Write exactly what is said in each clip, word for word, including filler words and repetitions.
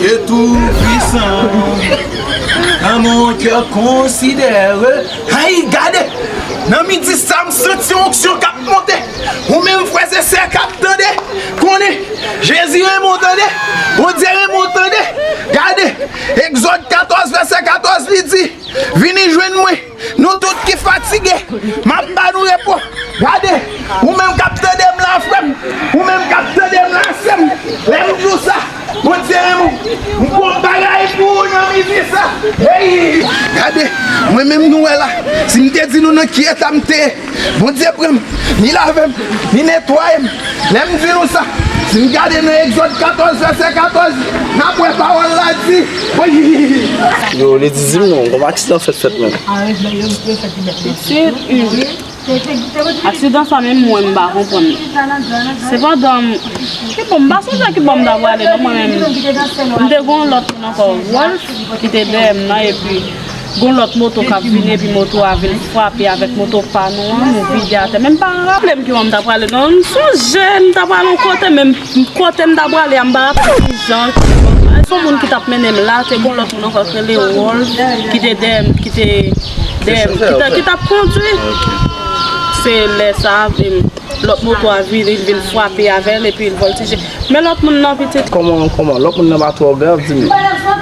Dieu Tout-Puissant, dans mon cœur considère. Ay, gade! Nan midi sa, m santi yon onksyon k ap monte. Ou menm, frè e sè k ap tande, konnen Jezi renmen w, tande. Bondye renmen w, tande. Gade, Egzòd katòz, vèsè katòz, li di, vini jwenn mwen, nou tout ki fatige, m ap ba nou repo. Gade, ou menm k ap tande m la, frè m, ou menm k ap tande m la, sè m, lè m di w sa, Bondye renmen w, m gon bagay pou ou nan midi sa. Hey, gade, mwen menm nou wè la, si m te di nou nan ki eta m te ye, Bondye pran m, li lave m, li netwaye m. Lè m di nou sa, si n gade nan Egzòd katòz, vèsè katòz, n ap wè pawòl la di, wi. Yo, li di di m non, gon aksidan fèt fèt menm. Pitit, ui. Aksidan sa menm mwen m pa konprann. Sepandan, ki bò m pa sonje ki bò m ta prale non mwen menm. M te gon lòt moun ankò, Wolf, ki te dèyè m nan, epi gon lòt moto k ap vini, epi moto a vin frape avèk moto pa nou an, nou vide atè. Men m pa raple m ki bò m ta prale non. M sonje m ta prale yon kote, men m, kote m ta prale a, m pa raple m ki jan, ki bò. Se yon moun ki t ap mennen m la, te gon lòt moun ankò k rele Wolf, ki te dèyè m, ki te dèyè m, ki t, ki t ap kondui. Se lè sa a, vin, lòt moto a vin, li vin frape avè l, epi l vòltije. Men lòt moun nan, pitit. Kòman, kòman? Lòt moun nan pa twò grav, di m.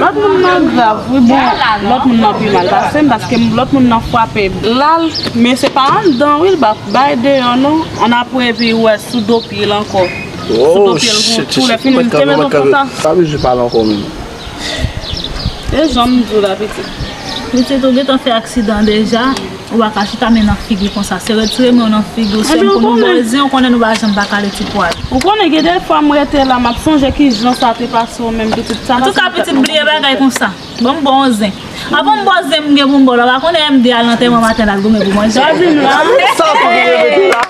Lòt moun nan grav, wi, bon, lòt moun nan pi mal pase m, paske lòt moun nan frape l al, men se pa anndan, wi, l pa bay deyò, non. Annapre, epi, ou wè, sou do pye l ankò. Sou do pye l, gon tou, lè fini, m te met l konsa. Pa bezwen pale ankò, menm. E jan m di w la, pitit. Pitit, ou gentan fè aksidan deja. Ou pa ka chita men nan figi konsa. Se retire men w nan figi w. Se pou nou bò zen, ou konnen nou pa janm pa kale ti pwal. Ou konnen gen de fwa m rete la, m ap sonje ki jan sa te pase w menm, pitit. Sa pa... Antouka, pitit, bliye bagay konsa. Ban m bò w zen. Avan m bò w zen, m gen pou m bò w la. Ou pa konnen M D al nan antèman maten l al goumen pou manje. Sa di m la. Sa tou li repete la.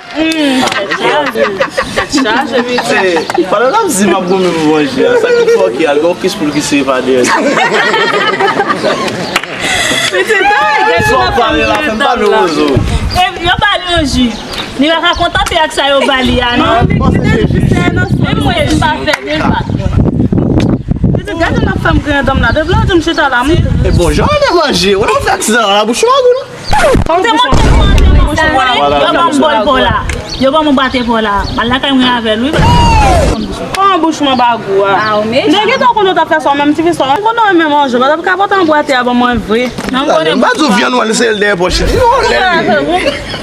Tèt chaje, pitit. Pandan l ap di m ap goumen pou manje a, sa ki fòke a, l gen yon kis poul ki sere pa dèyè. Pitit, ay, gen sa w pale la, fè m pale wozo. E yo ba li yon ji. Li pa ka kontante ak sa yo ba li a, non. Menm mwen, m pa fè deba. Pitit, gade nan fè m griyen dan m la. Depi lè w di m chita la, m... E bon, jan w renmen manje, ou nan fè aksidan la, bouch ou pa gou, non? Ou te montre m manje nan bouch mwen, yo ban m bòl pa w la. Yo ban m bwate pa w la. M al lakay mwen avè l, wi. Kòman bouch mwen pa gou a? Nèg gentan konnen w t ap fè sa, ou menm tifi sa. Ou konnen w renmen manje, ou pa t ap ka pote yon bwate a ban mwen vre. Non, m konnen. M pa di w vyann wè se l dèyè pòch li. Non, lè li.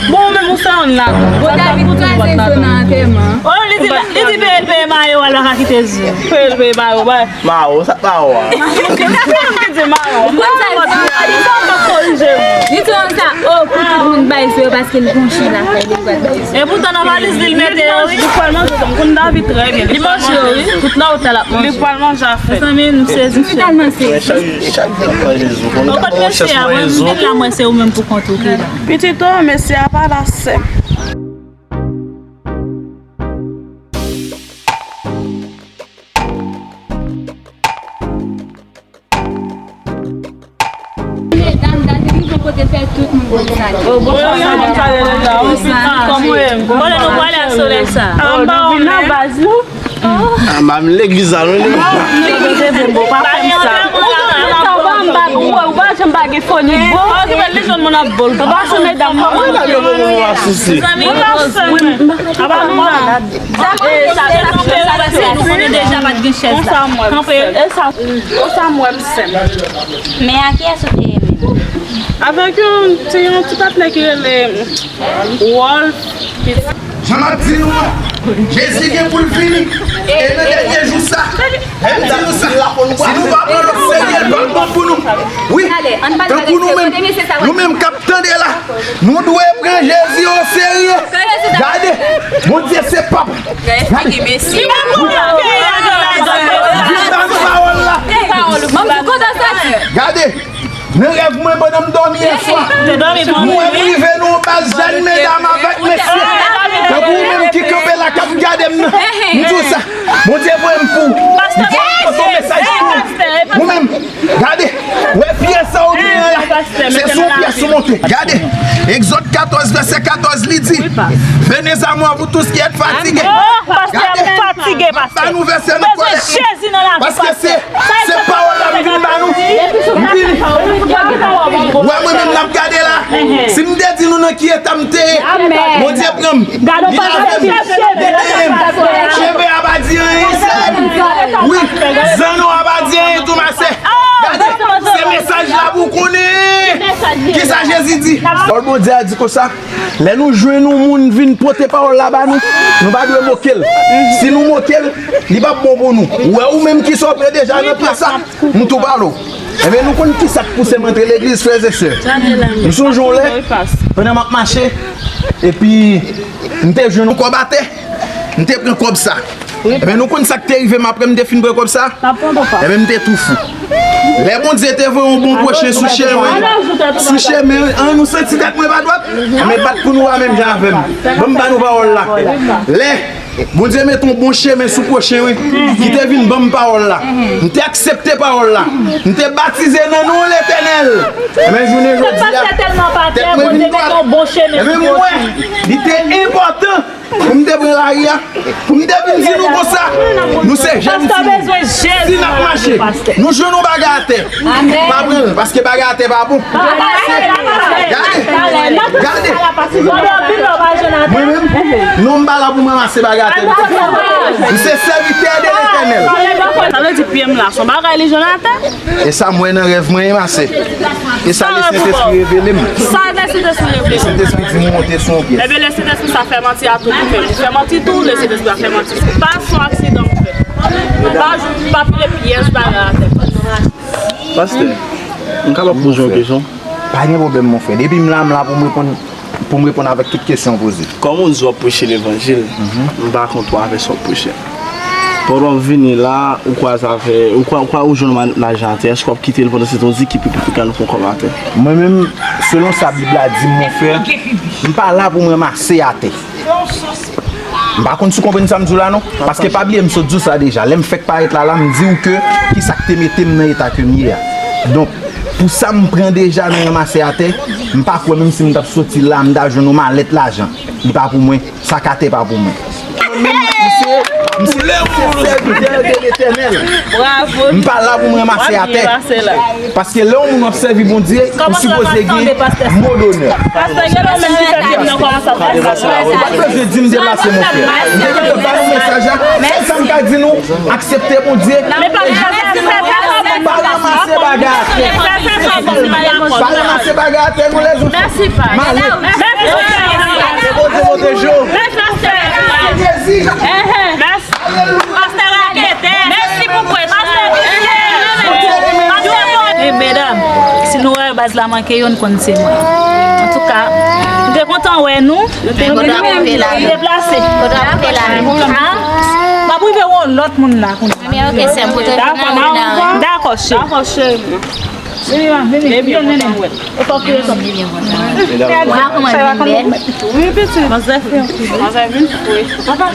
Bon, ou menm ou se yon nat. Bon, David kraze zo nan antèman. Oh, li di, li di peye l peye mayo, al pa ka kite zo. Peye l peye mayo, bay. Mawo, sa k mawo a? Li di mawo. Mwen sa, li di mawo. Li di konsa, oh, pou tout moun bay zo yo paske l gon chan lakay li, li pral bay zo. E poutan nan valiz li, l mete yo, wi. Li pral manje, m konn David trè byen. Li manje yo, wi. Tout nan otèl ap manje. Li pral manje a fèt. Mezanmi, nou sezi. Li tèlman sezi. Chak, chak jou ap manje zo. Konn ou pa konn chans manje zo. Vin la, mwen se ou menm pou kont ou ki la. Pitit, oh, mesye a pa la, sè. Medam, gade nou jan kote fè tout moun konn sa. Oh, bon, sa, sa, sa, sa, sa, sa. Kòman w ye? Kote nou prale ak solèy sa? Anba w menm. Anba m legliz la, non, li. Ou pa janm pa gen fò ni bon. Li jwenn moun ap bo l. Anba sou medam. Mezanmi, wi. Anba nou la. Sa, sa, sa, sa, nou konnen deja pa t gen chèz la. Kanpe. E sa, e sa m wè m sèm. Men a kiyès ou te ye menm? Avèk yon, se yon ti patnè ki rele Wolf. Jan m ap di nou an, Jezi gen pou l vini. E nan dènye jou sa, lè m di nou sa, si nou pa pran l oserye, l p ap bon pou nou. Wi, tankou nou menm, nou menm k ap tande la, nou dwe pran Jezi oserye. Gade, Bondye se papa. Gade. Li pa konn anyen. Li pa konn pawòl la. Gade, nan rèv mwen pandan m dòmi yè swa, m wè m rive nan yon baz jèn medam avèk mesye. Tankou ou menm ki kanpe la k ap gade m nan. M di w sa, Bondye voye m pou ou. M di w sa, m pote yon mesaj pou ou. Ou menm, gade, wè pyès sa ou genyen an la, se sou pyès ou monte. Gade, Egzòd katòz, vèsè katòz, li di, venez à moi, vous tous qui êtes fatigués. Gade, m ap ba nou vèsè nou kole. Paske se, se Si m te di nou nan ki eta m te ye, Bondye pran m. Li lave m. Li benyen m. Cheve a pa di anyen, sè m. Wi, zanno a pa di anyen tou, ma sè. Gade, se mesaj la pou w konnen. Kisa Jezi di? Pawòl Bondye a di konsa, lè nou jwenn yon moun vin pote pawòl la ba nou, nou pa dwe moke l. Si nou moke l, li p ap bon pou nou. Ou wè, ou menm ki sòt deja nan pyès la, m tou pale w. Ebyen, nou konn ki sa k pouse m antre legliz, frè e sè. M sonje yon lè, pandan m ap mache, epi m te jwenn yon kòb atè, m te pran kòb sa. Ebyen, nou konn sa k te rive m apre m te fin pran kòb sa? Ebyen, m te tou fou. Lè Bondye te voye yon bon pwochen sou chemen, sou chemen an, nou santi tèt mwen pa dwat, men bat pou nou a menm jan avè m. Ban m ba nou pawòl la. Lè Bondye mete yon bon chemen sou pwochen wi, ki te vin ban m pawòl la. M te aksepte pawòl la. M te batize nan non Letènèl. Men jounen jodi a, tèt mwen vin dwat. Ebyen, mwen, li te enpòtan pou m te pran lari a, pou m te vin di nou konsa, nou se jèn timoun. Si n ap mache, nou jwenn yon bagay atè, pa pran l, paske bagay atè pa bon. Gade, gade. Mwen menm, non, m pa la pou m ranmase bagay atè. M se sèvitè de Letènèl. Sa vle di pye m la, se yon bagay li jwenn atè? E sa m wè nan rèv mwen, e ma sè. E sa Lesentespri revele m. Sa Lesentespri revele m. Lesentespri di m monte sou yon pyès. Ebyen, Lesentespri sa fè manti a tou pou fè. Pou fè manti tou, Lesentespri a fè manti. Se pa se yon aksidan m fè. M pa, m pa pile pyès bagay atè. Pastè, m kapab poze yon kesyon? Pa gen pwoblèm, mon frè. Depi m la, m la pou m reponn, pou m reponn avèk tout kesyon w poze. Kòm ou di w ap preche levanjil, m pa kont ou avè sa w ap preche. Pandan w ap vini la, ou kwaze avè, ou kwa, ou kwa ou jwenn ma-, lajan atè, èske w ap kite l pandan se tan w di ki pi, pi, pi ka nou fè yon kòb atè? Mwen menm, selon sa Bib la di m, mon frè, m pa la pou m ranmase atè. M pa konn si w konprann sa m di w la non. Paske pa bliye m sot di w sa deja. Lè m fèk parèt la, la, m di w ke kisa k te mete m nan eta ke m ye a. Donk, pou sa m pran deja nan ranmase atè, m pa kwè menm si m t ap soti la, m ta jwenn yon malèt lajan. Li pa pou mwen, sak atè pa pou mwen. Mwen menm, m se, m se, m se sèvitè de Letènèl. M pa la pou m ranmase atè. Paske lè yon moun ap sèvi Bondye, ou sipoze gen mo donè. Ou pa t bezwen di m deplase, mon frè. M te gentan ba nou mesaj la. Sèl sa m ka di nou, aksepte Bondye. Pa ranmase bagay atè. Pa ranmase bagay atè, nou lèzòt. Malèt. Ke Bondye pwoteje w. Jezi. Pastè Raketè. Mèsi pou prèch la. E medam, si nou wè baz la manke yo, n konn se mwen. Antouka, m te kontan wè nou. M te kontan wè la. M deplase. Kontan wè la. M ap rive wè yon lòt moun la kounye a. Men ok, sè m, pou te vin avè la. Dakò, cheri. Dakò, cheri. Vini, vini, vini, vini. Ou pa kriye sa. Wa, kòman l vin bèl? Wi, pitit. Manzè fre. Manzè vin fre.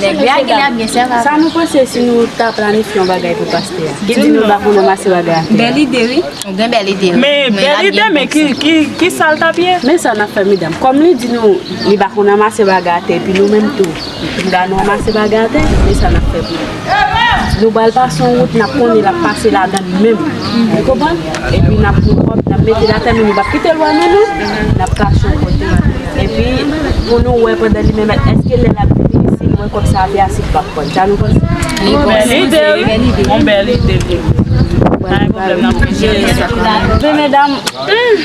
Nèg la gen la byen sèvi. Sa nou panse si nou ta planifye yon bagay pou pastè a? Ki di nou la pou nou ranmase bagay a? Bèl ide, wi. Ou gen bèl ide, wi. Men bèl ide, men ki, ki, ki sa l t ap ye? Men sa n ap fè, medam. Kòm li di nou, li pa konn ranmase bagay atè, epi nou menm tou, nou pral ranmase bagay atè, men sa n ap fè pou li. Nou pral pase yon wout, n ap konnen l ap pase ladan l menm. Ou konprann? Epi n ap pran kòb, n ap mete l atè, men nou p ap kite l wè nou, non. N ap kache yon kote. Epi, pou nou wè pandan li menm, èske lè l ap vini, si l wè kòb sa ap ye, si l p ap pran l. Sa nou panse? Yon bèl ide, wi. Yon bèl ide, wi. Pa gen pwoblèm, n ap jere sa. Men medam,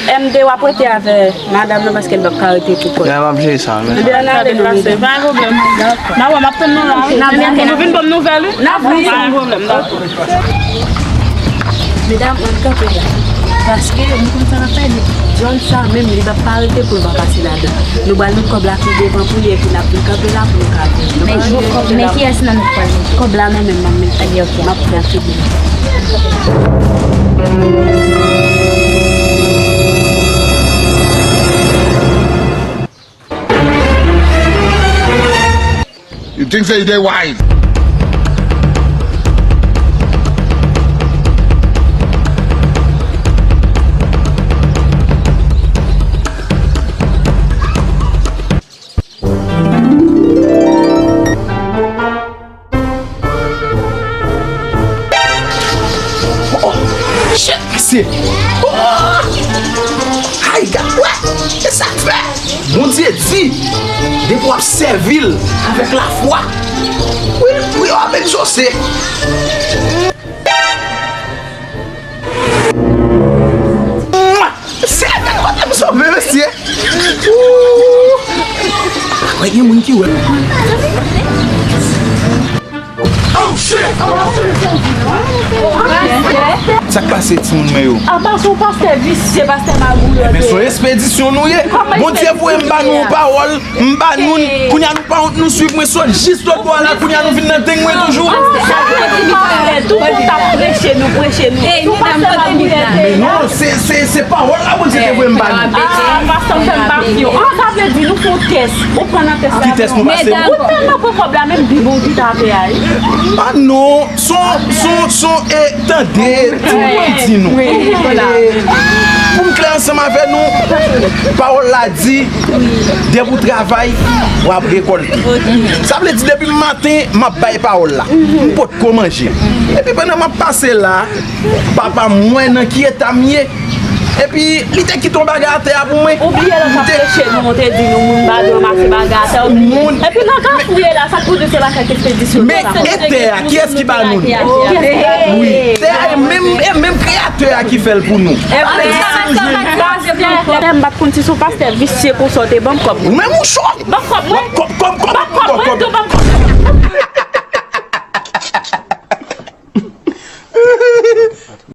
M de w ap rete avè madanm nan paske l p ap ka rete pou kò l. M ap jere sa, men. Ebyen, ann ale non, medam. Pa gen pwoblèm. N a wè, m ap tann nou la, wi. N ap vini. Nou vin ban m nouvèl, wi. N ap vini. Pa gen pwoblèm, dakò. Medam, ann kanpe la. Paske nou konn sa n ap fè, nou, zòn sa menm, li p ap pa rete pou l pa pase ladan. Nou ba l nou kòb la pi devan pou li, epi n ap vin kanpe la pou nou ka vini. Nou pa rete la. Men kiyès nan nou k pral mete? Kòb la nan men m, m ap mete. Ebyen, ok. M ap pran tout. You think say you dey wise? Shit, mesye. Oh! Ay, gad, wè, se sa k fè. Bondye di, depi w ap sèvi l avèk lafwa, wi, wi, w ap egzose. Mesye, gad kote m sove, mesye. Ooh! Pa kwè gen moun ki wè. Sa k pase, timoun mwen yo? Apa se yon pastè visye, pastè magouyè. Men se yon espedisyon nou ye. Bondye voye m ba nou yon pawòl, m ba nou l. Kounye a nou pa wont, nou swiv mwen sot jis lòt bò a la, kounye a nou vin nan deng mwen toujou. Tou moun t ap preche nou, preche nou. Tou pastè magouyè. Men non, se, se, se pawòl la Bondye te voye m ba nou. Ah, pastè, fè m pati yo. Ah, sa vle di nou fè yon tès. Ou pran nan tès la. Ki tès nou pase? Ou tèlman pran kòb la, menm Bib ou ki t atè a, wi. Ah non, son, son, son, e, tande, timoun mwen di nou. E, pou m klè ansanm avè nou, pawòl la di, depi w travay, w ap rekòlte. Sa vle di, depi maten, m ap bay pawòl la. M potko manje. Epi pandan m ap pase la, papa m wè nan ki eta m ye. Epi, li te kite yon bagay atè a pou mwen. Ou bliye lè w t ap preche nou, ou te di nou moun ba dwe ranmase bagay atè, ou bliye. Epi nan kafou ye la, sa k pou di se bagay k espedisyon. Men, e tè a, kiyès ki ba nou l? Wi, tè a, e menm, e menm Kreyatè a ki fè l pou nou. Sa vle di, si nou jwenn. M pa t konn si se yon pastè visye konsa, w te ban m kòb mwen. Ou menm ou cho. Ban m kòb mwen. Kòb, kòb, kòb, ban m kòb mwen, tou ban m kòb mwen.